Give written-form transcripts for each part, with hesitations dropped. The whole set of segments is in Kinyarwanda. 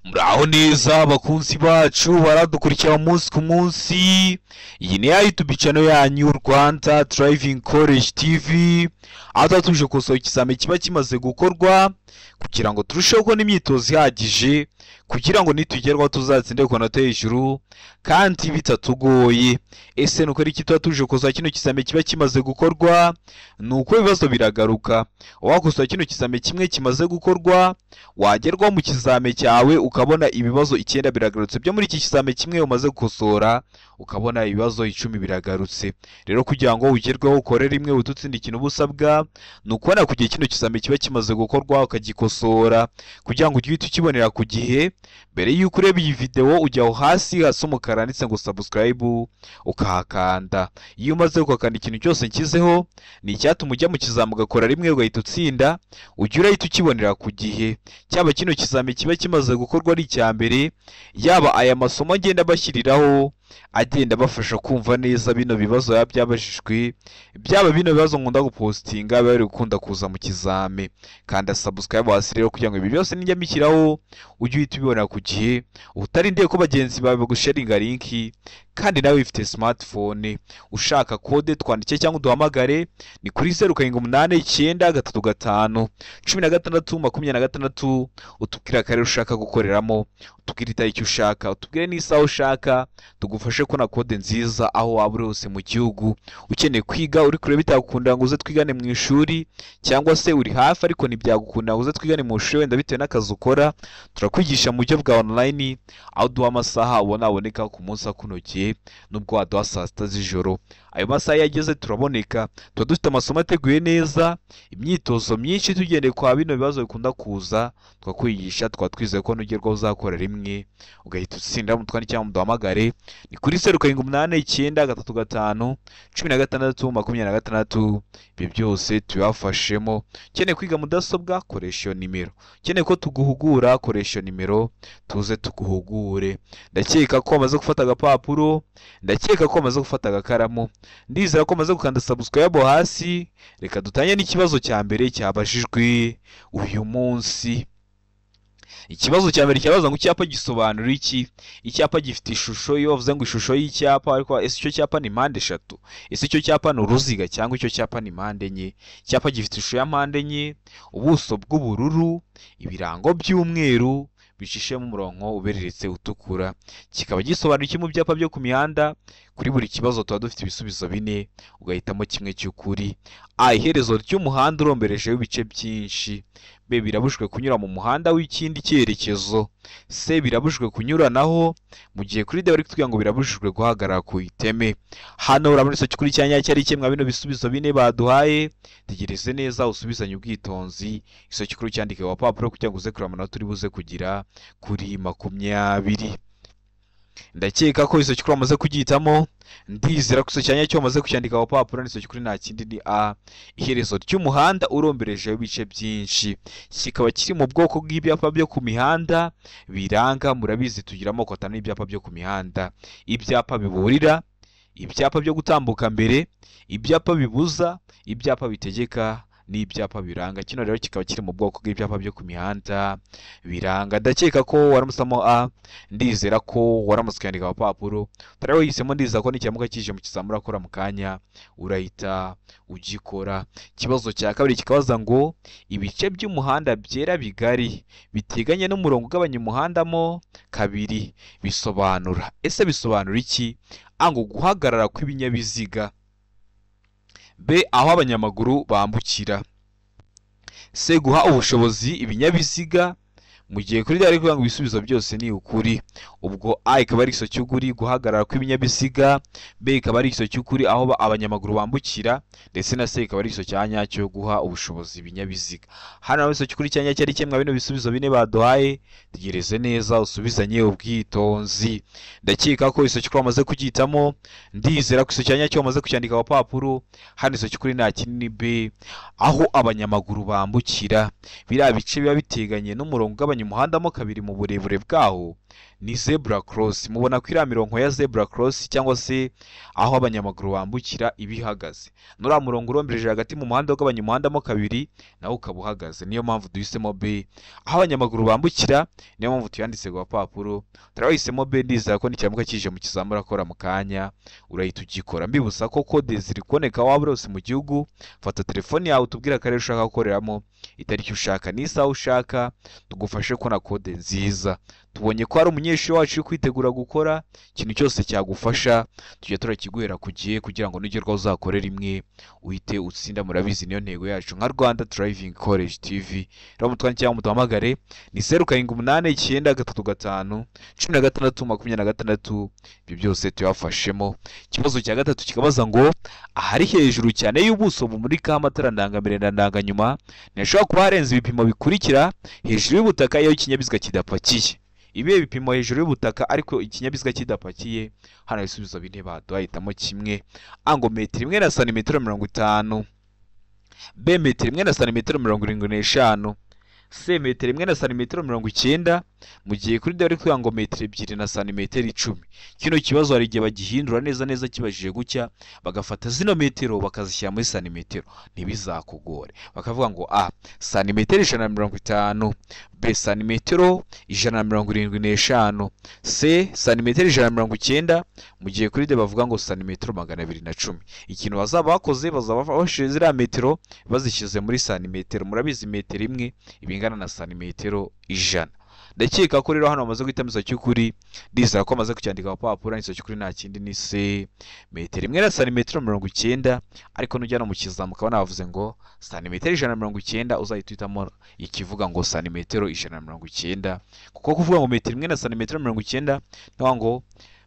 Muraho neza bakunzi bacu baradukurikira umunsi ku munsi. Iyi ni ya YouTube channel yanyu Rwanda Driving College TV, aho tuba tuje gukosora ikizami kiba kimaze gukorwa kugira ngo turusheho kubona imyitozo ihagije, kugira ngo nitugerwaho tuzatsinde ku manota hejuru kandi bitatugoye. Ese nuko ari iki tuba tuje gukosora kino kizami kiba kimaze gukorwa? Nuko ibibazo biragaruka. Wakosora kino kizami kimwe kimaze gukorwa, wagerwaho mu kizami cyawe ukabona ibibazo 9 biragarutse byo muri iki kizami kimwe umaze gukosora, ukabona ibibazo 10 biragarutse. Rero kugira ngo ugerweho ukore rimwe ututsinda ikintu ubusabwa, ni ukubona ku gihe kino kizami kiba kimaze gukorwa ukagikosora, kugira ngo ujye uhita ukibonera ku gihe. Mbere y'uko ureba iyi video ujya aho hasi hasa umukara handitse ngo subscribe ukahakanda. Iyo umaze gukanda ikintu cyose nshyizeho ni icyatuma ujya mu kizami ugakora rimwe ugahita utsinda, ujye urahita ukibonera ku gihe. Cyaba kino kizami kiba kimaze gukorwa ari icya mbere, yaba aya masomo agenda bashyiriraho agenda abafasha kumva neza bino bibazo biba byabajijwe, byaba bino bibazo nkunda gupostinga biba biri gukunda kuza mu kizami. Kanda subscribe hasi rero kugira ngo ibi byose nijya mbishyiraho ujye uhita ubibona ku gihe, utarindiye ko bagenzi bawe bagusharinga linki. Kandi nawe ufite smartphone ushaka kode twandike cyangwa uduhamagare ni kuri 0789 35 16 26, utubwire akarere ushaka gukoreramo, utubwire itariki ushaka, utubwire n'isaha ushaka, tugufashe kubona kode nziza aho waba uri hose mu gihugu. Ukeneye kwiga uri kure bitagukunda ngo uze twigane mu ishuri, cyangwa se uri hafi ariko ntibyagukunda ngo uze twigane mu ishuri wenda bitewe n'akazi ukora, turakwigisha mu buryo bwa online, aho duha amasaha ubona aboneka ku munsi akunogeye, nubwo waduha saa 6 z'ijoro. Ayo masaha iyo ageze turaboneka, tuba dufite amasomo ateguye neza, imyitozo myinshi tugendeye kwa bino bibazo bikunda kuza, twakwigisha, tukaba twizeye ko nugerwaho uzakora rimwe ugahita utsinda. Mutwandike cyangwa muduhamagare ni kuri 0789 35 16 26. Ibyo byose tubafashemo. Ukeneye kwiga mudasobwa koresha iyo nimero, ukeneye ko tuguhugura koresha iyo nimero tuze tuguhugure. Ndakeka ko wamaze gufata agapapuro, ndakeka ko wamaze gufata agakaramu, ndizera ko wamaze gukanda subscribe hasi. Reka dutangire n'ikibazo cya mbere cyabajijwe uyu munsi. Ikibazo cya mbere cyabaza ngo icyapa gisobanura iki? Icyapa gifite ishusho. Iyo bavuze ngo ishusho y'icyapa, ariko ese icyo cyapa ni mpande 3? Ese icyo cyapa ni uruziga cyangwa icyo cyapa ni mpande 4? Icyapa gifite ishusho ya mpande 4, ubuso bw'ubururu, ibirango by'umweru bicishemo umurongo ubereretse utukura. Kikaba gisobanura iki mu byapa byo ku mihanda? Kuri buri kibazo tuba dufite ibisubizo 4, ugahitamo kimwe cy'ukuri. A, iherezo ry'umuhanda uromberejeho ibice byinshi. B, birabujijwe kunyura mu muhanda w'ikindi cyerekezo. C, birabujijwe kunyuranaho, mu gihe kuri D bari kutubwira ngo birabujijwe guhagarara ku iteme. Hano urabona icyo kuri cya nyacyo ari kimwe bino bisubizo 4 baduhaye. Tegereze neza usubizanye ubwitonzi icyo kikuru cyandike wa papuro kugira ngo uze kureba amanota uri buze kugira kuri 20. Ndakeka ko icyo kikuru wamaze kugihitamo, ndizera ko icyo cyanya cyo wamaze kucyandika wa papuro. Nicyo kikuru nta kindi ni A, iherezo ry'umuhanda uromberejeho ibice byinshi. Kikaba kiri mu bwoko bw'ibyapa byo ku mihanda biranga. Murabizi tugira amoko 5 y'ibyapa byo ku mihanda: ibyapa biburira, ibyapa byo gutambuka mbere, ibyapa bibuza, ibyapa bitegeka n'ibyapa biranga. Kino rero kikaba kiri mu bwoko bw'ibyapa byo ku mihanda biranga. Ndakeka ko waramusamo A, ndizera ko waramutse ukandika papuro. Utari wahisemo, ndizera ko nikiramuka kije mu kizamura akora mu kanya urahita ugikora. Ikibazo cya kabiri kikabaza ngo ibice by'umuhanda byera bigari biteganye n'umurongo ugabanya umuhanda mo kabiri bisobanura. Ese bisobanura iki? A, ngo guhagarara kw'ibinyabiziga. B, aho abanyamaguru bambukira. C, guha ubushobozi ibinyabiziga, mu gihe kuri D ari kuvuga ngo ibisubizo byose ni ukuri. Ubwo A ikaba ari igiso cy'ukuri, guhagarara kw'ibinyabiziga, B ikaba ari igiso cy'ukuri aho abanyamaguru bambukira, ndetse na C ikaba ari igiso cya nyacyo guha ubushobozi ibinyabiziga. Hano naho igiso cy'ukuri cya nyacyo ari kimwe bino bisubizo 4 baduhaye. Tegereze neza usubizanye ubwitonzi. Ndakeka ko igiso cy'ukuri wamaze kugihitamo, ndizera ko igiso cya nyacyo wamaze kucyandika ku papuro. Hano igiso cy'ukuri nta kinini B, aho abanyamaguru bambukira, biriya bice biba biteganye n'umurongo ugabanya ugabanya umuhanda mo kabiri mu burebure bwawo ni zebra cross. Mubona ko iriya mirongo ya zebra cross cyangwa se aho abanyamaguru bambukira iba ihagaze, nuriya murongo urombereje hagati mu muhanda ugabanya umuhanda mo kabiri nawo ukaba uhagaze. Niyo mpamvu duhisemo B, aho abanyamaguru bambukira, niyo mpamvu tuyanditse ku gapapuro. Turabahisemo B, ndizera ko nikiramuka kije mu kizamura akora mu kanya urahita ugikora. Mbibutsa ko kode ziri kuboneka waba uri hose mu gihugu. Fata telefone yawe utubwire akarere ushaka gukoreramo, itariki ushaka n'isaha ushaka, tugufashe kubona kode nziza. Tubonye ko hari umunyeshuri wacu uri kwitegura gukora, ikintu cyose cyagufasha tujya turakiguhera ku gihe kugira ngo nugerwaho uzakore rimwe uhite utsinda. Murabizi niyo ntego yacu nka Rwanda Driving College TV. Rero mutwandikire cyangwa muduhamagare ni 078 935 16 26, ibyo byose tuyafashemo. Ikibazo cya gatatu kikabaza ngo ahari hejuru cyane y'ubuso bumurikaho amatara ndangambere na ndanganyuma ntihashobora kuba harenze ibipimo bikurikira hejuru y'ubutaka iyo ikinyabiziga kidapakiye. Ibihe bipimo hejuru y'ubutaka ariko ikinyabiziga kidapakiye? Hano ibisubizo bine baduhitamo kimwe. A ngo metero 1 na santimetero 50, B metero 1 na santimetero 75, C metero 1 na santimetero 90, mu gihe kuri D bari kuvuga ngo metero 2 na santimetero 10. Kino kibazo hari igihe bagihindura neza neza kibajije gutya, bagafata zino metero bakazishyira muri santimetero, ntibizakugore. Bakavuga ngo A santimetero 150, B santimetero 175, C santimetero 190, mu gihe kuri D bavuga ngo santimetero 210. Ikintu bazaba bakoze, bazaba bafashe ziriya metero bazishyize muri santimetero. Murabizi metero imwe ibingana na santimetero 100. Ndakeka ko rero hano bamaze guhitamo igice cy'ukuri, ndizera ko bamaze kucyandika ku papuro. Igice cy'ukuri nta kindi ni C metero 1 na santimetero 90, ariko nujya no mu kizamu ukabona bavuze ngo santimetero 190, uzahita uhitamo ikivuga ngo santimetero 190, kuko kuvuga ngo metero 1 na santimetero 90 ni ngo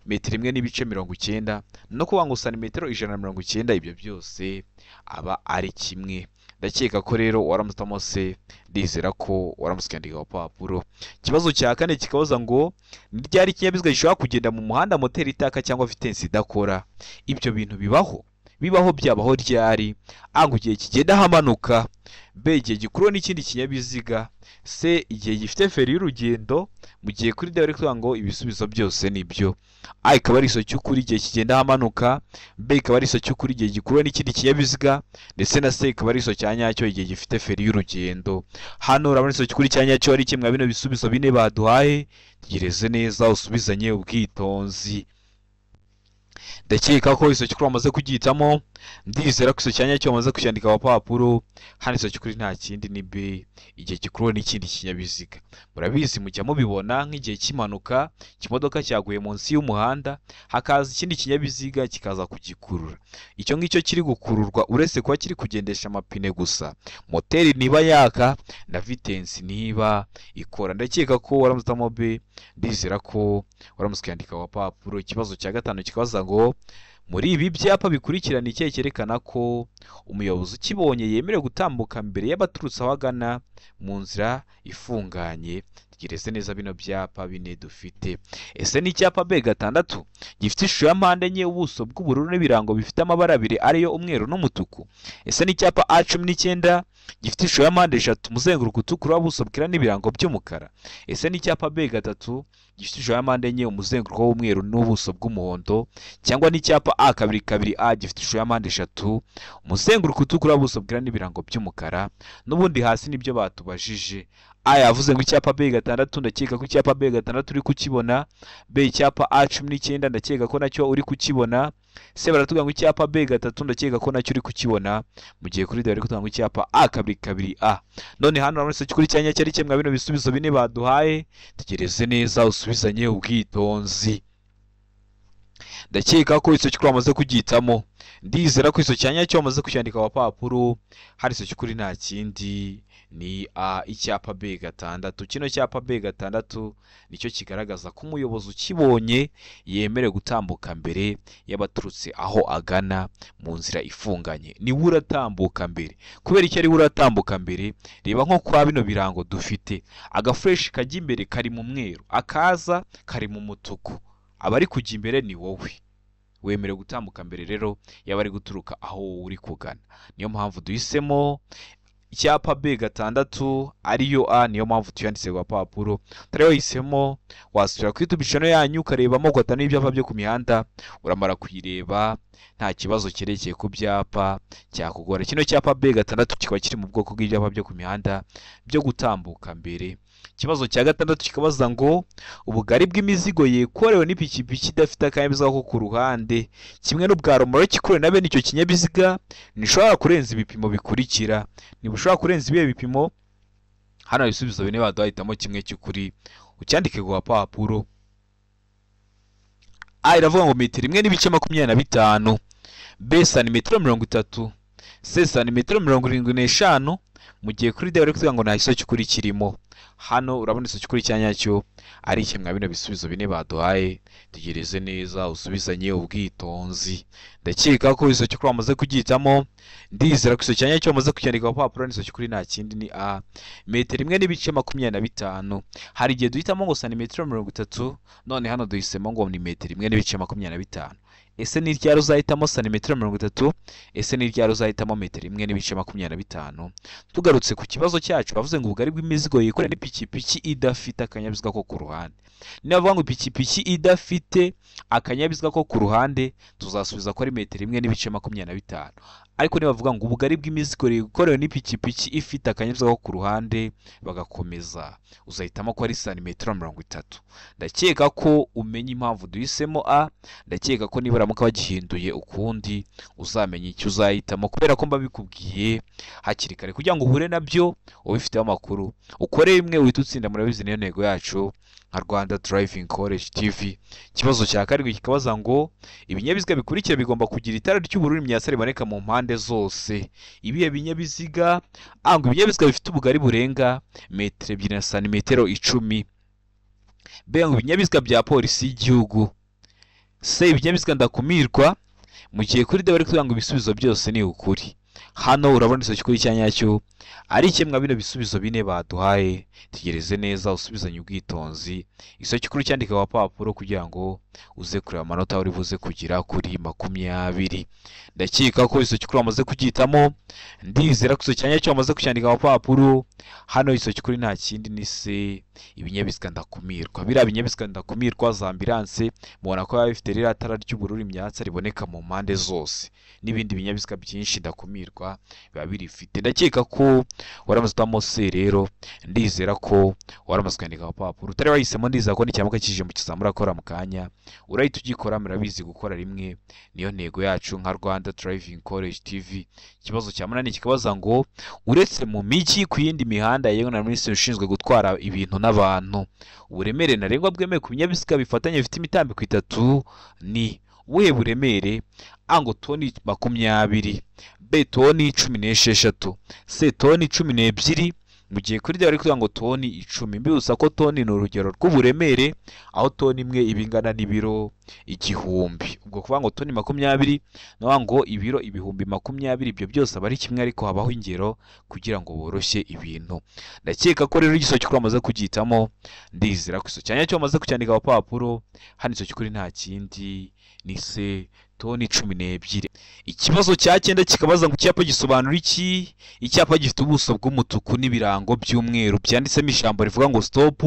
metero 1 n'ibice 90, no kuvuga ngo santimetero 190, ibyo byose aba ari kimwe. Ndakeka ko rero waramutamo C, ndizera ko waramutse ukandika ku papuro. Ikibazo cya kane kikabaza ngo ni ryari ikinyabiziga gishobora kugenda mu muhanda moteri itaka cyangwa vitensi idakora? Ibyo bintu bibaho, bibaho byabaho ryari? A ngo igihe kigenda hamanuka, B igihe gikuruwe n'ikindi kinyabiziga, C igihe gifite feri y'urugendo, mu gihe kuri D bari kuvuga ngo ibisubizo byose nibyo. A ikaba ari igice cy'ukuri igihe kigenda hamanuka, B ikaba ari igice cy'ukuri igihe gikuruwe n'ikindi kinyabiziga, ndetse na C ikaba ari igice cya nyacyo igihe gifite feri y'urugendo. Hano urabona igice cy'ukuri cya nyacyo ari kimwe bino bisubizo bine baduhaye. Tegereze neza usubizanye ubwitonzi. Ndakeka ko igice cy'ukuri bamaze kugihitamo, ndizera ko igice cya nyacyo bamaze kucyandika ku papuro. Hano igice cy'ukuri nta kindi ni B igihe gikuruwe n'ikindi kinyabiziga. Murabizi mujya mubibona nk'igihe cy'impanuka, ikimodoka cyaguye munsi y'umuhanda hakaza ikindi kinyabiziga kikaza kugikurura. Icyo ngicyo kiri gukururwa uretse kuba kiri kugendesha amapine gusa, moteri niba yaka na vitensi niba ikora. Ndakeka ko waramutse B, ndizera ko waramutse ukandika ku papuro. Ikibazo cya gatanu kikabaza ngo muri ibi byapa bikurikirana ikihe cyerekana ko umuyobozi ukibonye yemerewe gutambuka mbere y'abaturutse aho agana mu nzira ifunganye? Tegereze neza bino byapa bine dufite. Ese ni icyapa B 6 gifite ishusho ya mpande enye, ubuso bw'ubururu n'ibirango bifite amabara abiri ariyo umweru n'umutuku? Ese ni icyapa A 19 gifite ishusho ya mpande eshatu, umuzenguruko utukura, ubuso bwera n'ibirango by'umukara? Ese ni icyapa B 3 gifite ishusho ya mpande enye, umuzenguruko w'umweru n'ubuso bw'umuhondo? Cyangwa ni icyapa A 22 A gifite ishusho ya mpande eshatu, umuzenguruko utukura, ubuso bwera n'ibirango by'umukara? N'ubundi hasi nibyo batubajije. A yavuze ngo icyapa B 6, ndakeka ko icyapa B 6 uri kukibona. B icyapa A 19, ndakeka ko nacyo uri kukibona. C baratubwira ngo icyapa B 3, ndakeka ko nacyo uri kukibona, mu gihe kuri D bari kutubwira ngo icyapa A 22 A. None hano urabona igice cy'ukuri cya nyacyo ari kimwe bino bisubizo bine baduhaye. Tegereze neza usubizanye ubwitonzi. Ndakeka ko igice cy'ukuri bamaze kugihitamo, ndizera ko igice cya nyacyo bamaze kucyandika ku papuro. Hari igice cy'ukuri nta kindi ni A icyapa B 6. Kino cyapa B 6 nicyo kigaragaza ko umuyobozi ukibonye yemerewe gutambuka mbere y'abaturutse aho agana mu nzira ifunganye. Niwe uratambuka mbere. Kubera icyo ari we uratambuka mbere, reba nko kwa bino birango dufite, agafureshi kajya imbere kari mu mweru, akaza kari mu mutuku. Abari kujya imbere ni wowe wemerewe gutambuka mbere rero yaba ari guturuka aho wowe uri kugana. Niyo mpamvu duhisemo icyapa B gatandatu ariyo A, niyo mpamvu tuyanditse ku gapapuro. Utari wahisemo wasubira kuri YouTube channel yanyu ukarebamo amoko atanu y'ibyapa byo ku mihanda, uramara kuyireba nta kibazo cyerekeye ku byapa cyakugora. Kino cyapa B gatandatu kikaba kiri mu bwoko bw'ibyapa byo ku mihanda byo gutambuka mbere. Ikibazo cya gatandatu kikabaza ngo ubugari bw'imizigo yekorewe n'ipikipiki idafite akanyabiziga ko ku ruhande kimwe n'ubwa romoroki ikorewe na bene icyo kinyabiziga ntishobora kurenza ibipimo bikurikira. Ntibushobora kurenza ibihe bipimo? Hano ibisubizo bine baduhitamo kimwe cy'ukuri, ucyandike ku gapapuro. A iravuga ngo metero 1.25, B santimetero 30, C santimetero 75, mu gihe kuri D bari kuvuga ngo nta gisubizo cy'ukuri kirimo. Hano urabona igisubizo cy'ukuri cya nyacyo ari kimwe bino bisubizo bine baduhaye. Tegereze neza usubizanye ubwitonzi. Ndakeka ko igisubizo cy'ukuri wamaze kugihitamo, ndizera ko igisubizo cya nyacyo wamaze kucyandika ku papuro. Igisubizo cy'ukuri nta kindi ni A, metero 1.25. Hari igihe duhitamo ngo santimetero 30, none hano duhisemo ngo ni metero 1.25. Ese ni ryari uzahitamo santimetero 30? Ese ni ryari uzahitamo metero 1.25? Tugarutse ku kibazo cyacu, bavuze ngo ubugari bw'imizigo yikorera n'ipikipiki idafite akanyabiziga ko ku ruhande. Niba bavuga ngo ipikipiki idafite akanyabiziga ko ku ruhande, tuzasubiza ko ari metero 1.25. Ariko niba bavuga ngo ubugari bw'imizigo yikorewe n'ipikipiki ifite akanyabiziga ko ku ruhande, bagakomeza, uzahitamo ko ari santimetero 30. Ndakeka ko umenya impamvu duhisemo A. Ndakeka ko nibaramuka bagihinduye ukundi uzamenya icyo uzahitamo, kubera ko mbabikubwiye hakiri kare kugira ngo uhure nabyo ubifiteho amakuru, ukore rimwe uhite utsinda. Murabizi niyo ntego yacu nka Rwanda Driving College TV. Ikibazo cya karindwi kikabaza ngo ibinyabiziga bikurikira bigomba kugira itara ry'ubururu imyasa riboneka mu mpande zose. Ibihe binyabiziga? A ngo ibinyabiziga bifite ubugari burenga metero 2 na santimetero 10, B ngo ibinyabiziga bya polisi y'igihugu, C ibinyabiziga ndakumirwa, mu gihe kuri D bari kuvuga ngo ibisubizo byose ni ukuri. Hano urabona igisubizo cy'ukuri cya nyacyo ari kimwe bino bisubizo bine baduhaye. Tegereze neza usubizanye ubwitonzi, igisubizo cy'ukuri cyandika ku gapapuro kugira ngo uze kureba amanota uri buze kugira kuri 20. Ndakeka ko igisubizo cy'ukuri wamaze kugihitamo, ndizera ko igisubizo cya nyacyo wamaze kucyandika ku gapapuro. Hano igisubizo cy'ukuri nta kindi ni C, ibinyabiziga ndakumirwa. Biriya binyabiziga ndakumirwa za ambilanse mubona ko biba bifite ririya tara ry'ubururu imyatsa riboneka mu mpande zose, n'ibindi binyabiziga byinshi ndakumirwa biba birifite. Ndakeka ko waramaze utamo C rero, ndizera ko waramaze kwandika agapapuro. Utari wahisemo ndizera ko n'icyamuka kije mu kizamura akora mu kanya urahita ugikora. Murabizi gukora rimwe niyo ntego yacu nka Rwanda Driving College TV. Ikibazo cya munani kikabaza ngo uretse mu mijyi ku yindi mihanda yewe na minisitiri ushinzwe gutwara ibintu n'abantu, uburemere ntarengwa bwemewe ku binyabiziga bifatanye bifite imitambiko 3 ni ubuhe buremere? A ngo toni 20, B toni 16, C toni 12, mu gihe kuri D bari kuvuga ngo toni 10. Mbibutsa ko toni ni urugero rw'uburemere, aho toni imwe iba ingana n'ibiro 1000. Ubwo kuvuga ngo toni 20 ni ngo ibiro 20,000, ibyo byose aba ari kimwe, ariko habaho ingero kugira ngo boroshye ibintu. Ndakeka ko rero igisubizo cy'ukuri wamaze kugihitamo, ndizera ko igisubizo cya nyacyo wamaze kucyandika ku papuro. Hano igisubizo cy'ukuri nta kindi ni C, toni 12. Ikibazo cya cyenda kikabaza ngo icyapa gisobanura iki? Icyapa gifite ubuso bw'umutuku n'ibirango by'umweru byanditsemo ijambo rivuga ngo stop,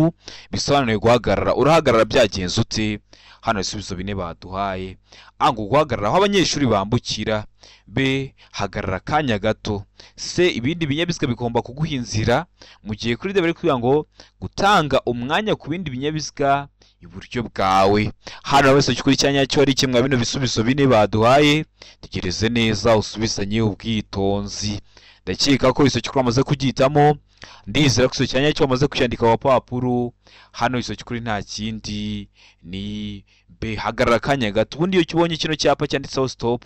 bisobanuye guhagarara. Urahagarara byagenze ute? Hano ibisubizo bine baduhaye. A ngo guhagarara aho abanyeshuri bambukira, B hagarara akanya gato, C ibindi binyabiziga bigomba kuguha inzira, mu gihe kuri D bari kuvuga ngo gutanga umwanya ku bindi binyabiziga iburyo bwawe. Hano wese cy'ukuri cya nyacyo ari kimwe bino bisubizo bine baduhaye. Tegereze neza usubizanye ubwitonzi. Ndakeka ko igisubizo cy'ukuri wamaze kugihitamo, ndizera ko igisubizo cya nyacyo wamaze kucyandika ku gapapuro. Hano igisubizo cy'ukuri nta kindi ni B, hagarara akanya gato. Ubundi iyo ubonye kino cyapa cyanditseho stop,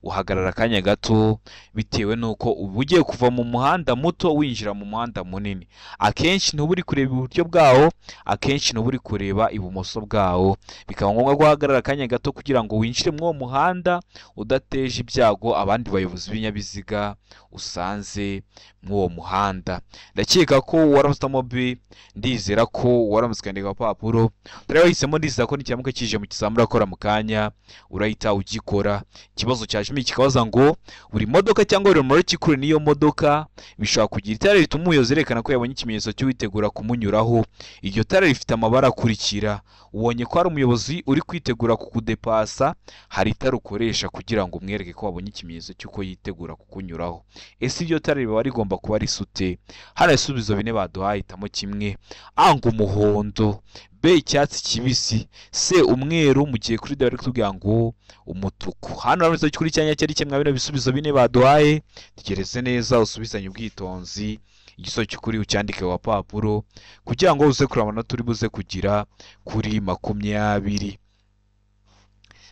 uhagarara akanya gato bitewe n'uko uba ugiye kuva mu muhanda muto winjira mu muhanda munini. Akenshi ntuba uri kureba iburyo bwawo, akenshi ntuba uri kureba ibumoso bwawo, bikaba ngombwa guhagarara akanya gato kugira ngo winjire muri uwo muhanda udateje ibyago abandi bayobozi b'ibinyabiziga usanze muri uwo muhanda. Ndakeka ko waramutse B, ndizera ko waramutse ukandika agapapuro. Dore wahisemo, ndizera ko nikiramuka kije mu kizamini urakora mu kanya urahita ugikora. Ikibazo cya 10 kikabaza ngo buri modoka cyangwa buri romoroki kuri niyo modoka bishobora kugira itara rituma umuyobozi yerekana ko yabonye ikimenyetso cy'uwitegura kumunyuraho. Iryo tara rifite amabara akurikira. Ubonye ko hari umuyobozi uri kwitegura kukudepasa, hari itara ukoresha kugira ngo umwereke ko wabonye ikimenyetso cy'uko yitegura kukunyuraho. Ese iryo tara riba rigomba kuba risute? Hano ibisubizo bine baduhaye, hitamo kimwe. A ngo umuhondo, B icyatsi kibisi, C umweru, mu gihe kuri D bari kutubwira ngo umutuku. Hano urabona kuri cyanya cyari kimwe bino bisubizo bine baduhaye. Tegereze neza usubizanye ubwitonzi igisubizo cy'ukuri ucyandike wa papuro kugira ngo uze kurabona turi buze kugira kuri 20.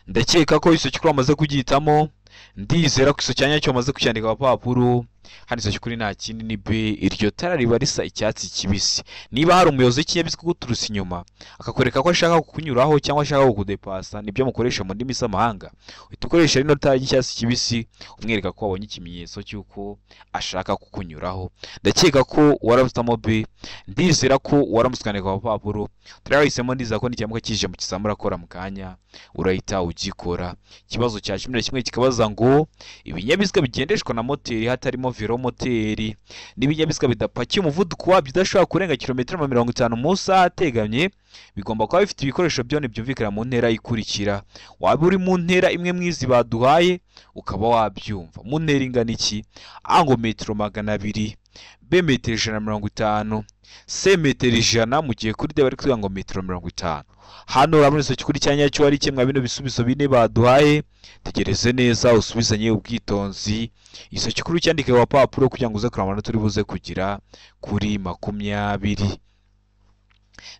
Ndakeka ko igisubizo cy'ukuri wamaze kugihitamo, ndizera ko igisubizo cyanya cyo wamaze kucyandika wa papuro. Hano igisubizo cy'ukuri nta kindi ni B, iryo tara riba risa icyatsi kibisi. Niba hari umuyobozi w'ikinyabiziga uguturutse inyuma akakwereka ko ashaka kukunyuraho cyangwa ashaka kukudepasa, nibyo mukoresha mu ndimi z'amahanga, uhita ukoresha rino tara ry'icyatsi kibisi umwereka ko wabonye ikimenyetso cy'uko ashaka kukunyuraho. Ndakeka ko waramutse B, ndizera ko waramutse ukandika ku papuro. Turahisemo, ndizera ko nikiramuka kije mu kizamini urakora mu kanya urahita ugikora. Ikibazo cya 11 kikabaza ngo ibinyabiziga bigendeshwa na moteri hatarimo velomoteri n'ibinyabiziga bidapakiye umuvuduko wabyo udashobora kurenga kilometero 50 mu isaha ateganye bigomba kuba bifite ibikoresho byone byumvikana mu ntera ikurikira. Waba uri mu ntera imwe mwizi baduhaye ukaba wabyumva. Mu ntera ingana iki? A ngo metero 200, B metero 150, C metero 100, mu gihe kuri D bari kuvuga ngo metero 50. Hano urabona igisubizo cy'ukuri cyanya cyo ari kimwe bino bisubizo bine baduhaye. Tegereze neza usubizanye ubwitonzi igisubizo cy'ukuri cyandike wa papuro kugira ngo uze kurabona turi buze kugira kuri 20.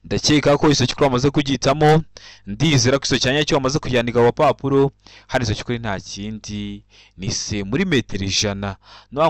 Ndakeka ko igisubizo cy'ukuri wamaze kugihitamo, ndizera ko igisubizo cyanya cyo wamaze kucyandika wa papuro. Hano igisubizo cy'ukuri nta kindi ni C muri metero 100.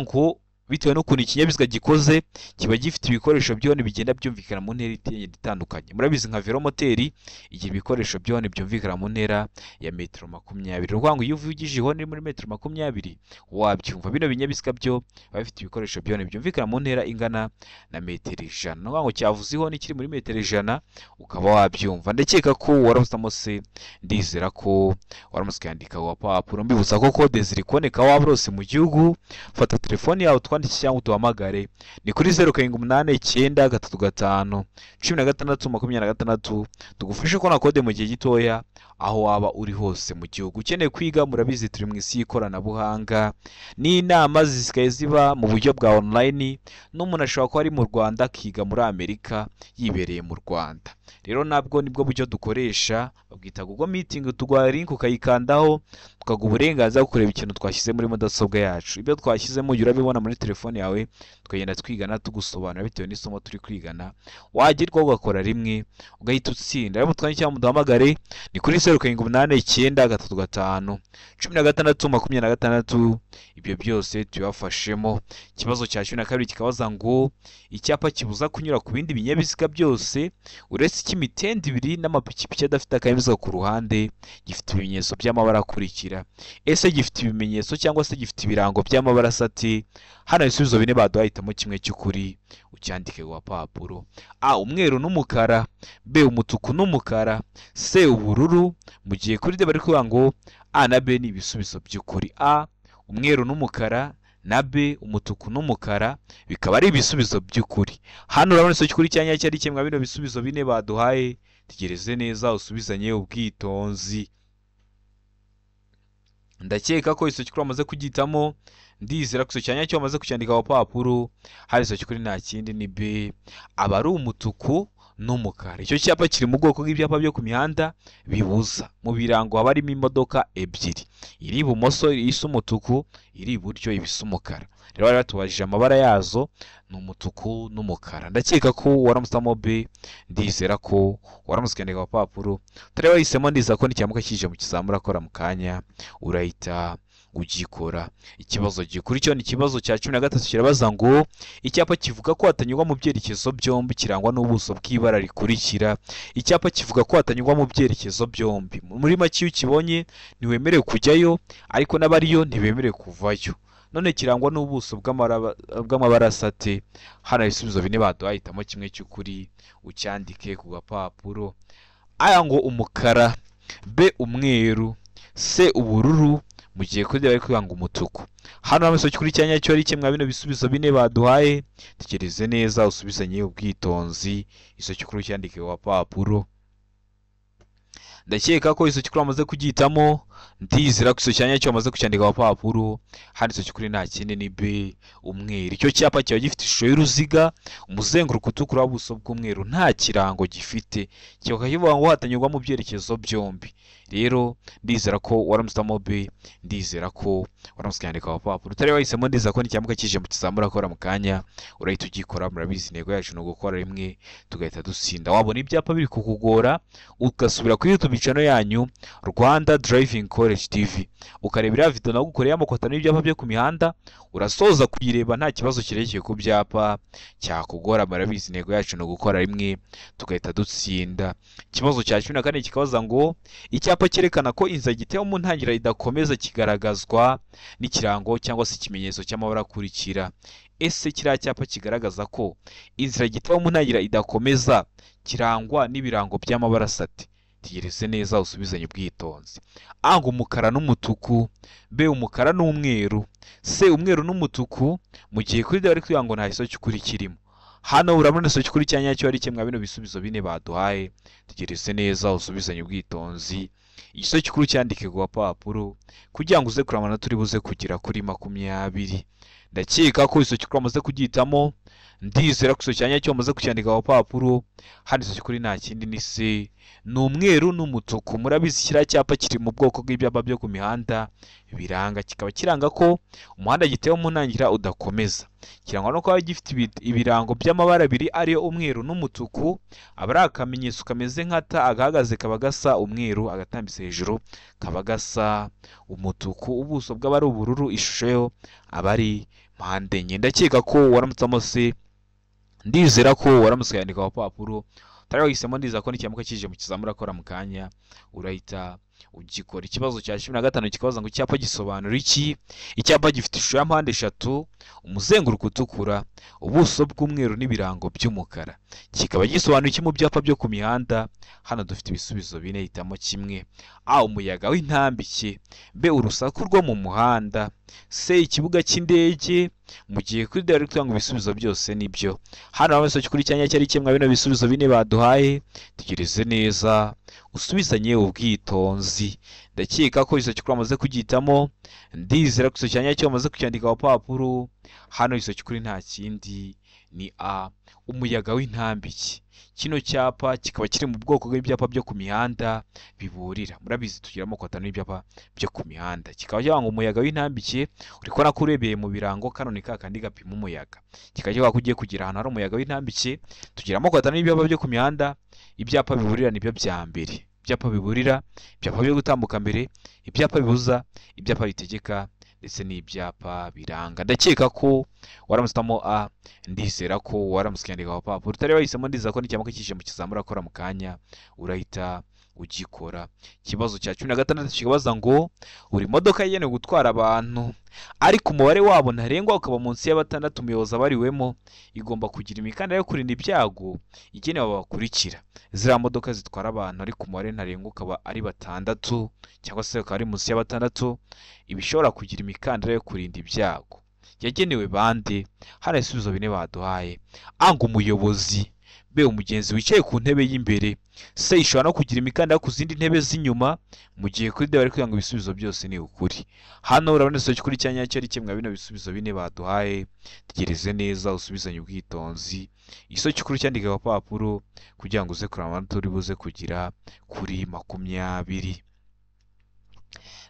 Ngo bitewe n'ukuntu ikinyabiziga gikoze kiba gifite ibikoresho byone bigenda byumvikana mu ntera itandukanye. Murabizi nka velomoteri igira ibikoresho byone byumvikana mu ntera ya metero 20. Ni ukuvuga ngo iyo uvugije ihoni muri metero 20 wabyumva. Bino binyabiziga byo biba bifite ibikoresho byone byumvikana mu ntera ingana na metero 100. Ni ukuvuga ngo cyavuze ihoni kiri muri metero 100 ukaba wabyumva. Ndakeka ko waramutse C, ndizera ko waramutse ukandika wa papuro. Mbibutsa ko kode ziri kuboneka waba hose mu gihugu. Fata telefone yawe twandike cyangwa uduhamagare ni kuri 0 7 8 9 3 5 16 26, tugufashe kubona kode mu gihe gitoya aho waba uri hose mu gihugu. Ukeneye kwiga, murabizi turi mu isi y'ikoranabuhanga n'inama zisigaye ziba mu buryo bwa online, n'umuntu ashobora kuba ari mu Rwanda akiga muri Amerika yibereye mu Rwanda. Rero nabwo nibwo buryo dukoresha, babwita Google Meeting, tuguha link ukayikandaho tukaguha uburenganzira bwo kureba ikintu twashyize muri mudasobwa yacu. Ibyo twashyizemo urabibona muri telefone yawe, tukagenda twigana tugusobanura bitewe n'isomo turi kwigana. Wagirwa ugakora rimwe ugahita utsinda. Rero mutwandikire cyangwa muduhamagare ni kuri 0 7 8 9 3 5 16 26. Ibyo byose tubafashemo. Ikibazo cya 12 kikabaza ngo icyapa kibuza kunyura ku bindi binyabiziga byose uretse icy'imitende ibiri n'amapikipiki adafite akanyabiziga ku ruhande gifite ibimenyetso by'amabara akurikira. Ese gifite ibimenyetso cyangwa se gifite ibirango by'amabara asati? Hano ibisubizo bine baduhaye, hitamo kimwe cy'ukuri ucyandike ku papuro. A umweru n'umukara, B umutuku n'umukara, C ubururu, mu gihe kuri D bari kuvuga ngo A na B ni ibisubizo by'ukuri. A umweru n'umukara na B umutuku n'umukara bikaba ari ibisubizo by'ukuri. Hano urabona igisubizo cy'ukuri cyanya cyari kimwe bino bisubizo bine baduhaye. Tegereze neza usubizanye ubwitonzi. Ndakeka ko igisubizo cy'ukuri wamaze kugihitamo, ndizera ko igisubizo cyanya cyo wamaze kucyandika ku papuro. Hari igisubizo cy'ukuri nta kindi ni B, aba ari umutuku n'umukara. Icyo cyapa kiri mu bwoko bw'ibyapa byo ku mihanda bibuza. Mu birango haba harimo imodoka ebyiri, iri ibumoso isa umutuku, iri iburyo ibisa umukara. Rero bari batubajije amabara yazo ni umutuku n'umukara. Ndakeka ko waramutsemo B, ndizera ko waramutse ukandika ku papuro. Tureba wahisemo, ndizera ko nikiramuka kije mu kizamini urakora mu kanya urahita ugikora. Ikibazo gikurikiyeho ni ikibazo cya 13 kirabaza ngo icyapa kivuga ko hatanyurwa mu byerekezo byombi kirangwa n'ubuso bw'ibara rikurikira. Icyapa kivuga ko hatanyurwa mu byerekezo byombi, muri make iyo ukibonye ntiwemerewe kujyayo, ariko n'abariyo ntibemerewe kuvayo. None kirangwa n'ubuso bw'amabara asate. Hano ibisubizo bine baduhaye, hitamo kimwe cy'ukuri ucyandike ku gapapuro. A ngo umukara, B umweru, C ubururu, mu gihe kuri D bari kuvuga ngo umutuku. Hano hamwe cy'ukuri cya nyacyo ari kimwe bino bisubizo bine baduhaye. Tekereze neza usubizanye ubwitonzi, iso cy'ukuri cyandike ku gapapuro. Ndakeka ko iso cy'ukuri wamaze kugihitamo, ndizera ko iso cya nyacyo wamaze kucyandika ku gapapuro. Hano iso cy'ukuri nta kindi ni B umweru. Icyo cyapa kiba gifite ishusho y'uruziga, umuzenguruko utukura, ubuso bw'umweru, nta kirango gifite, kikaba kivuga ngo hatanyurwa mu byerekezo byombi. Rero ndizera ko waramusitamo B, ndizera ko waramutse ukandika ku gapapuro. Utari wahisemo, ndizera ko nicyamuka kije mu kizamura akora mu kanya urahita ugikora. Murabizi intego yacu ni ugukora rimwe tugahita dutsinda. Wabona ibyapa biri kukugora ugasubira kuri YouTube channel yanyu Rwanda Driving College TV, ukareba iriya video nagukoreye amakota n'ibyapa byo ku mihanda, urasoza kuyireba nta kibazo kirekeye ku byapa cyakugora. Murabizi intego yacu ni ugukora rimwe tugahita dutsinda. Ikibazo cya 14 kikabaza ngo icyapa cyerekana ko inzira gitewe mu ntangiriro idakomeza kigaragazwa n'ikirango cyangwa se ikimenyetso cy'amabara akurikira. Ese kiriya cyapa kigaragaza ko inzira gitewe mu ntangiriro idakomeza kirangwa n'ibirango by'amabara asate? Tegereze neza usubizanye ubwitonzi. A ngo umukara n'umutuku, B umukara n'umweru, C umweru n'umutuku, mu gihe kuri D bari kuvuga ngo nta gisozi cy'ukuri kirimo. Hano urabona igisozi cy'ukuri cya nyacyo ari kimwe bino bisubizo bine baduhaye. Tegereze neza usubizanye ubwitonzi, igisozi cy'ukuri cyandike ku gapapuro kugira ngo uze kuramana turi buze kugera kuri 20. Ndakeka ko igisozi cy'ukuri wamaze kugihitamo, ndizera ko igisozi cya nyacyo wamaze kucyandika ku gapapuro. Hano igisozi cy'ukuri nta kindi ni C, ni umweru n'umutuku. Murabizi kiriya cyapa kiri mu bwoko bw'ibyapa byo ku mihanda biranga, kikaba kiranga ko umuhanda gitewe mu ntangiriro udakomeza. Kirangwa no kuba gifite ibirango by'amabara abiri ariyo umweru n'umutuku, aba ari akamenyetso kameze nka T, agahagaze kaba gasa umweru, agatambitse hejuru kaba gasa umutuku, ubuso bw'aba ari ubururu, ishusho yo aba ari mpande enye. Ndakeka ko waramutsamo C, ndizera ko waramutse ukayandika ku gapapuro. Utari wahisemo, ndizera ko nicyamuka kije mu kizamura akora mu kanya urahita ugikora. Ikibazo cya 15 kikabaza ngo icyapa gisobanura iki? Icyapa gifite ishusho ya mpande eshatu, umuzenguruko utukura, ubuso bw'umweru n'ibirango by'umukara, kikaba gisobanura iki mu byapa byo ku mihanda? Hano dufite ibisubizo bine, hitamo kimwe. A umuyaga w'intambike, B urusaku rwo mu muhanda, C ikibuga cy'indege, mu gihe kuri D bari kutubwira ngo ibisubizo byose nibyo. Hano hamwe cy'ukuri cya nyacyo ari kimwe bino bisubizo bine baduhaye. Tegereze neza usubizanye ubwitonzi. Ndakeka ko igisozi cy'ukuri wamaze kugihitamo, ndizera ko igisozi cya nyacyo wamaze kucyandika ku gapapuro. Hano igisozi cy'ukuri nta kindi ni A umuyaga w'intambike. Kino cyapa kikaba kiri mu bwoko bw'ibyapa byo ku mihanda biburira. Murabizi tugira amoko atanu y'ibyapa byo ku mihanda. Kikaba kivuga ngo umuyaga w'intambike, uri kubona ko urebeye mu birango kano ni kakandi gapima umuyaga. Kikaba kivuga ko ugiye kugira ahantu hari umuyaga w'intambike. Tugira amoko atanu y'ibyapa byo ku mihanda. Ibyapa biburira nibyo bya mbere. Ibyapa biburira, ibyapa byo gutambuka mbere, ibyapa bibuza, ibyapa bitegeka ndetse n'ibyapa biranga. Ndakeka ko waramusitamo A, ndizera ko waramutse ukandika ku gapapuro. Utari wahisemo, ndizera ko nicyamuka kije mu kizamura akora mu kanya urahita ugikora. Ikibazo cya 16 kikabaza ngo buri modoka yagenewe gutwara abantu ariko umubare wabo ntarengwa ukaba munsi ya 6 umuyobozi abariwemo, igomba kugira imikandara yo kurinda ibyago igenewe ababakurikira. Ziriya modoka zitwara abantu ariko umubare ntarengwa ukaba ari 6 cyangwa se ukaba ari munsi ya 6, ibishobora kugira imikandara yo kurinda ibyago yagenewe bande? Hano ibisubizo bine baduhaye. A ngo umuyobozi, B umugenzi wicaye ku ntebe y'imbere, C ishobora no kugira imikandara ku zindi ntebe z'inyuma, mu gihe kuri D bari kugira ngo ibisubizo byose ni ukuri. Hano urabona igisozi cy'ukuri cya nyacyo ari kimwe bino bisubizo bine baduhaye. Tegereze neza usubizanye ubwitonzi, igisozi cy'ukuri cyandike ku gapapuro kugira ngo uze kureba amanota uri buze kugira kuri 20.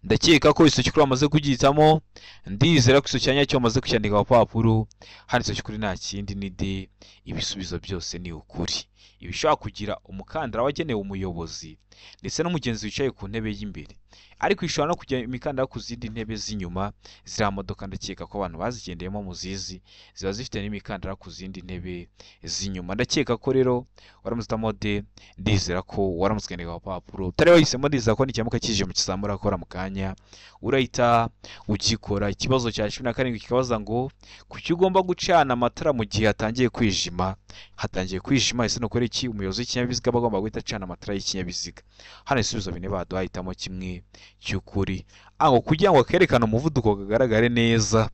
Ndakeka ko igisozi cy'ukuri wamaze kugihitamo, ndizera ko igisozi cya nyacyo wamaze kucyandika ku gapapuro. Hano igisozi cy'ukuri nta kindi ni D, ibisubizo byose ni ukuri. Iba ishobora kugira umukandara wagenewe umuyobozi ndetse n'umugenzi wicaye ku ntebe y'imbere, ariko ishobora no kugira imikandara ku zindi ntebe z'inyuma. Ziriya modoka ndakeka ko abantu bazigendeyemo muzizi, ziba zifite n'imikandara ku zindi ntebe z'inyuma. Ndakeka ko rero waramutse uhitamo D, ndizera ko waramutse ukandika ku gapapuro. Utari wahisemo, ndizera ko nikiramuka kije mu kizamini urakora mu kanya urahita ugikora. Ikibazo cya 17 kikabaza ngo kuki ugomba gucana amatara mu gihe hatangiye kwijima? Hatangiye kwijima, ese nukora iki? Umuyobozi w'ikinyabiziga aba agomba guhita acana amatara y'ikinyabiziga. Hano ibisubizo bine baduhaye, hitamo kimwe cy'ukuri. A ngo kugira ngo kerekane umuvuduko kagaragare neza,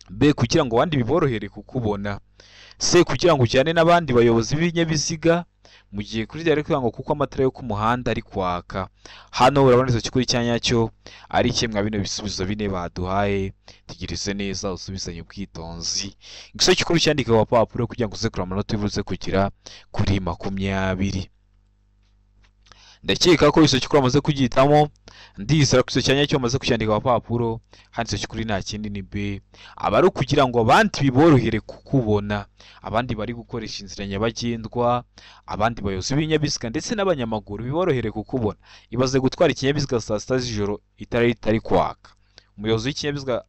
B kugira ngo abandi biborohere kukubona, C kugira ngo ujyane n'abandi bayobozi b'ibinyabiziga, mu gihe kuri D ari kugira ngo kuko amatara yo ku muhanda ari kwaka. Hano urabona icyo kuri cya nyacyo ari kimwe bino bisubizo bine baduhaye. Tegereze neza usubizanye ubwitonzi. Igisubizo cy'ukuri cyandike ku gapapuro kugira ngo uze kureba amanota ubuze kugira kuri 20. Ndakeka ko igisubizo cy'ukuri wamaze kugihitamo, ndizera ko igisubizo cya nyacyo wamaze kucyandika ku gapapuro. Hano igisubizo cy'ukuri nta kindi ni B, aba ari ukugira ngo abandi biborohere kukubona, abandi bari gukoresha inzira nyabagendwa, abandi bayobozi b'ibinyabiziga ndetse n'abanyamaguru biborohere kukubona. Ibaze gutwara ikinyabiziga saa sita z'ijoro itara ritari kwaka, umuyobozi w'ikinyabiziga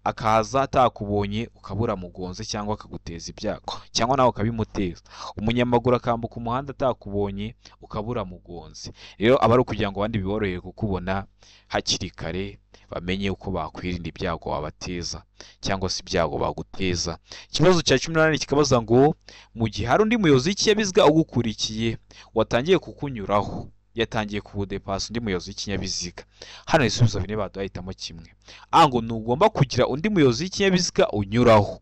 akaza atakubonye ukabura mugonze cyangwa akaguteza ibyago cyangwa nawe ukabimuteza. Umunyamaguru akambuka umuhanda atakubonye ukabura mugonze. Rero aba ari ukugira ngo abandi biborohere kukubona hakiri kare, bamenye uko bakwirinda ibyago wabateza cyangwa se ibyago baguteza. Ikibazo cya 18 kikabaza ngo mu gihe hari undi muyobozi w'ikinyabiziga ugukurikiye watangiye kukunyuraho, yatangiye kuwudepasa undi muyobozi w'ikinyabiziga. Hano ibisubizo bine baduhaye, hitamo kimwe. A ngo ntugomba kugira undi muyobozi w'ikinyabiziga unyuraho,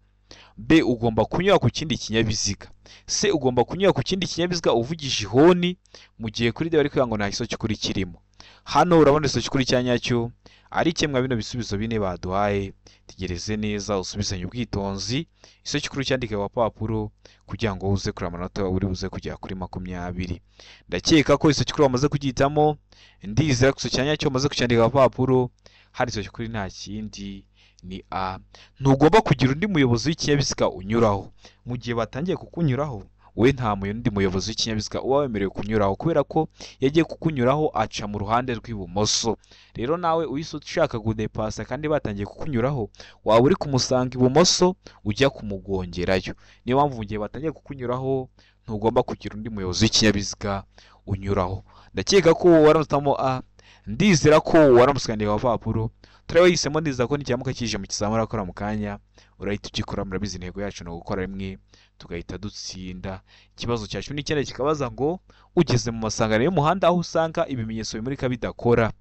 B ugomba kunyura ku kindi kinyabiziga, C ugomba kunyura ku kindi kinyabiziga uvugije ihoni, mu gihe kuri D bari kugira ngo nta gisubizo cy'ukuri kirimo. Hano urabona igisubizo cy'ukuri cya nyacyo ari kimwe bino bisubizo bine baduhaye. Tegereze neza usubizanye ubwitonzi. Igisubizo cy'ukuri cyandike ku gapapuro kugira ngo uze kureba amanota uri buze kugera kuri 20. Ndakeka ko igisubizo cy'ukuri wamaze kugihitamo, ndizera ko igisubizo cya nyacyo wamaze kucyandika ku gapapuro. Hari igisubizo cy'ukuri nta kindi ni A. Ntugomba kugira undi muyobozi w'ikinyabiziga unyuraho. Mu gihe batangiye kukunyuraho, we nta wundi muyobozi w'ikinyabiziga uba wemerewe kunyuraho, kubera ko yagiye kukunyuraho aca mu ruhande rw'ibumoso. Rero nawe uhise ushaka kudepasa kandi batangiye kukunyuraho, waba uri kumusanga ibumoso ujya kumugongerayo. Niyo mpamvu mu gihe batangiye kukunyuraho ntugomba kugira undi muyobozi w'ikinyabiziga unyuraho. Ndakeka ko waramutse A, ndizera ko waramutse ukandika ku gapapuro. Turebe wahisemo, ndizera ko nikiramuka kije mu kizamini urakora mu kanya urahita ugikora. Murabizi intego yacu ni ugukora rimwe tugahita dutsinda. Ikibazo cya 19 kikabaza ngo ugeze mu masangano y'umuhanda aho usanga ibimenyetso bimurika bidakora,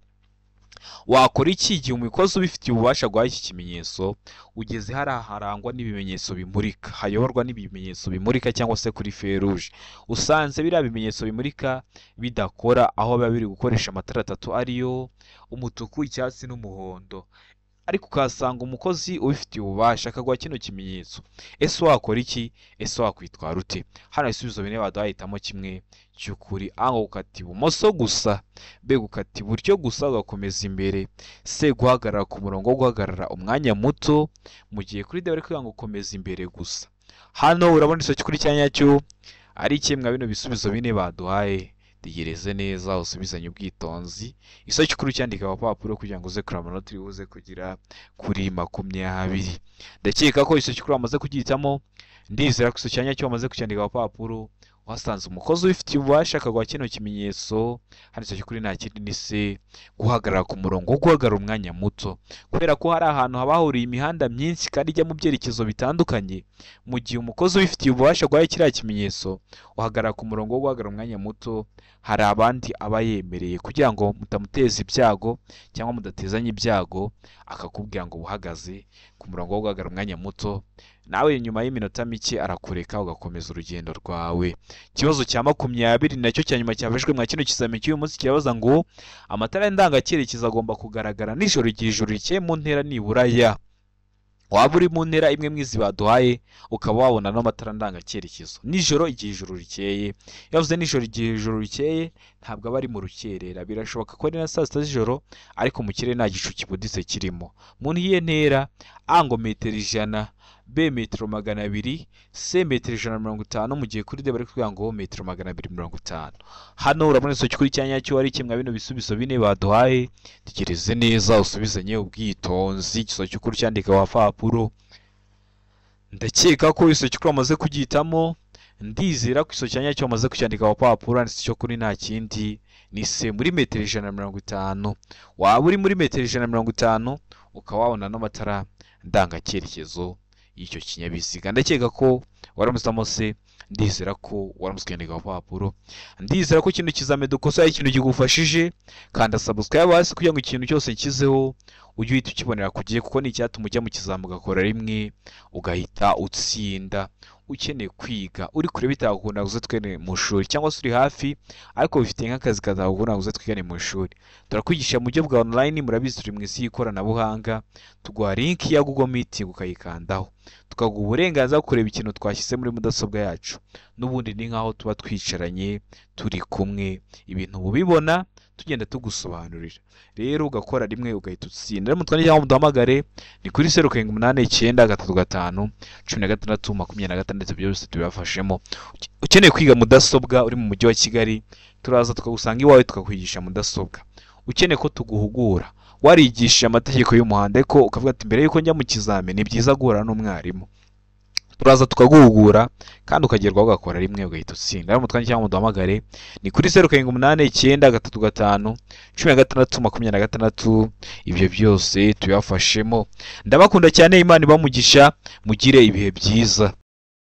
wakora iki igihe umukozi ubifitiye ububasha guha iki kimenyetso? Ugeze hariya harangwa n'ibimenyetso bimurika, hayoborwa n'ibimenyetso bimurika cyangwa se kuri feruje, usanze biriya bimenyetso bimurika bidakora, aho biba biri gukoresha amatara atatu ariyo umutuku, icyatsi n'umuhondo, ariko ukahasanga umukozi ubifitiye ububasha akaguha kino kimenyetso. Ese wakora iki? Ese wakwitwara ute? Hano ibisubizo bine baduhaye, hitamo kimwe cy'ukuri. A ngo gukata ibumoso gusa, B gukata iburyo gusa ugakomeza imbere, C guhagarara ku murongo wo guhagarara umwanya muto, mu gihe kuri D bari kuvuga ngo komeza imbere gusa. Hano urabona igisubizo cy'ukuri cya nyacyo ari kimwe bino bisubizo bine baduhaye. Tegereze neza usubizanye ubwitonzi. Igisubizo cy'ukuri cyandika ku gapapuro kugira ngo uze kureba amanota uri buze kugira kuri 20. Ndakeka ko igisubizo cy'ukuri wamaze kugihitamo, ndizera ko igisubizo cya nyacyo wamaze kucyandika ku gapapuro. Wasanze umukozi ubifitiye ububasha akaguha kino kimenyetso. Hano igisubizo cy'ukuri nta kindi ni C, guhagarara ku murongo wo guhagarara umwanya muto, kubera ko hari ahantu haba hahuriye imihanda myinshi kandi ijya mu byerekezo bitandukanye. Mu gihe umukozi ubifitiye ububasha aguhaye kiriya kimenyetso, uhagarara ku murongo wo guhagarara umwanya muto, hari abandi aba yemereye kugira ngo mutamuteza ibyago cyangwa mudatezanya ibyago, akakubwira ngo uhagaze ku murongo wo guhagarara umwanya muto, nawe nyuma y'iminota mike arakureka ugakomeza urugendo rwawe. Ikibazo cya 20 nacyo cya nyuma cyabajijwe mwa kino kizamini cy'uyu munsi kirabaza ngo amatara ndangacyerekezo agomba kugaragara nijoro igihe ijoro rikeye mu ntera nibura ya waba uri mu ntera imwe mwizi baduhaye ukaba wabona n'amatara ndangacyerekezo nijoro igihe ijoro rikeye. Yavuze nijoro igihe ijoro rikeye, ntabwo aba ari mu rukerera, birashoboka ko ari na saa sita z'ijoro, ariko mu kirere nta gicu kibuditse kirimo. Mu iyihe ntera? A ngo metero 100, B metero 200, C metero 150, mu gihe kuri D bari kuvuga ngo metero 250. Hano urabona igisubizo cy'ukuri cya nyacyo ari kimwe bino bisubizo bine baduhaye. Tekereze neza usubizanye ubwitonzi, igisubizo cy'ukuri cyandika wa papuro. Ndakeka ko igisubizo cy'ukuri wamaze kugihitamo, ndizera ko igisubizo cya nyacyo wamaze kucyandika wa papuro, handitse icyo kuri nta kindi ni C muri metero 150. Waba uri muri metero 150 ukaba wabona n'amatara ndangacyerekezo y'icyo kinyabiziga. Ndakeka ko waramusamo C, ndizera ko waramutse ukandika ku papuro. Ndizera ko kino kizame dukosoye ikintu kigufashije. Kanda subscribe hasi kugira ngo ikintu cyose nshyizeho ujye uhita ukibonera ku gihe, kuko ni icyatuma ujya mu kizami ugakora rimwe ugahita utsinda. Ukeneye kwiga uri kure bitagukunda uze twigane mu ishuri, cyangwa se uri hafi ariko bifite nk'akazi katagukunda uze twigane mu ishuri. Turakwigisha mu buryo bwa online, murabizi turi mu isi y'ikoranabuhanga. Tuguha link ya Google Meeting ukayikandaho, tukaguha uburenganzira bwo kureba ikintu twashyize muri mudasobwa yacu. N'ubundi ni nk'aho tuba twicaranye turi kumwe, ibintu ubibona tugenda tugusobanurira. Rero ugakora rimwe ugahita utsinda. Rero mutwandikire cyangwa muduhamagare ni kuri 0789 35 16 26, byose tubibafashemo. Ukeneye kwiga mudasobwa uri mu mujyi wa Kigali, turaza tukagusanga iwawe tukakwigisha mudasobwa. Ukeneye ko tuguhugura warigishije amategeko y'umuhanda ariko ukavuga ati mbere yuko njya mu kizami ni byiza guhura n'umwarimu, turaza tukaguhugura kandi ukagerwaho ugakora rimwe ugahita utsinda. Rero mutwandikire cyangwa muduhamagare ni kuri 0789 35 16 26, ibyo byose tubibafashemo. Ndabakunda cyane, Imana ibamugisha, mugire ibihe byiza.